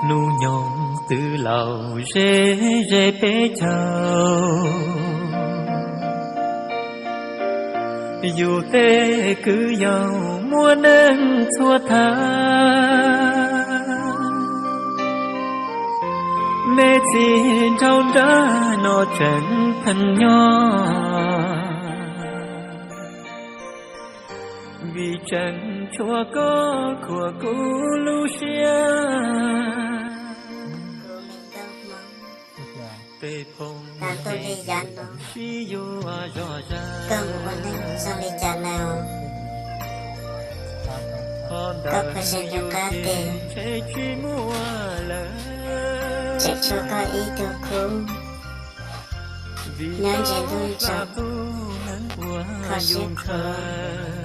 Hnub nyoog twb laus ze ze peb caug, yus tej kwv yau muaj neej txhua thaj. Me txiv nraug nrab no tseem pheej nyob, vim tseem tshuav koj khuam kuv lub siab. Tej phooj ywg sib yuav zog zag, koj mus ua neej zoo li cas lawm? Koj puas zeem yus qab tes? Tseem tshuav koj ib tug khub nyob ntsia ntuj ntsoov, kho siab khuav,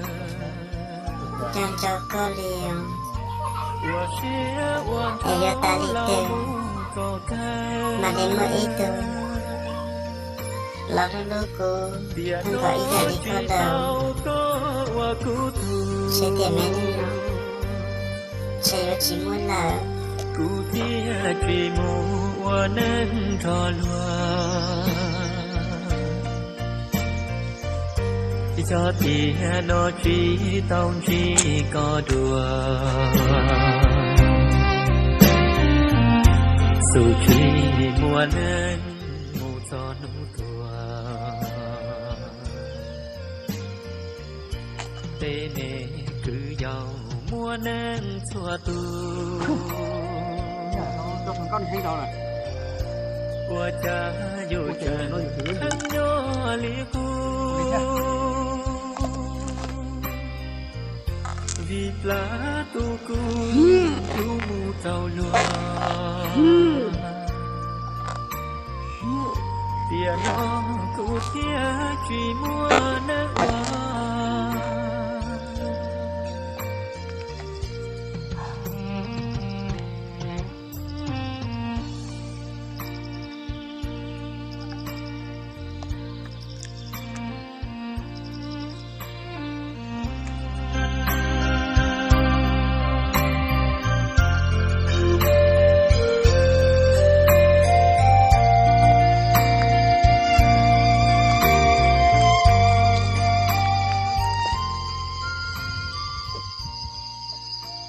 nco ntsoov koj li os. Es yuav tas li twg mam li muaj ib tug los hlub hlub kuv, hlub npaum ib yam li koj lawm? Seb tias me neej no ntshe yuav tsis muaj lawm. Kuv thiaj tsis mus ua neej nrog luag. Yog tias no tsis tau ntsib koj dua, xum tsis muaj neej mus txog hnub tuag. Tej me kwv yau muaj neej txhua tus, ua cas yus tseem pheej nyob li qub? Vim plab tus kuj hlub mus rau luag, tiam no kuv thiaj tsis muaj neej ua.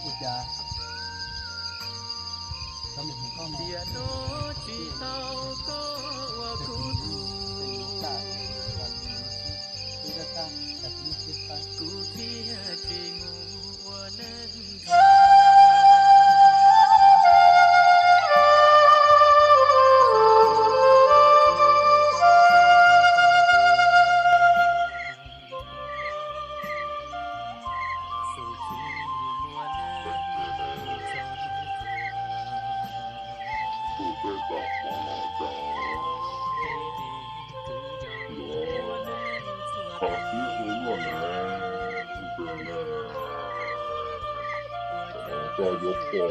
Ua cas tiam no tsis tau koj ua kuv tug, kuv thiaj tsis mus ua neej nrog. Koj yuav pom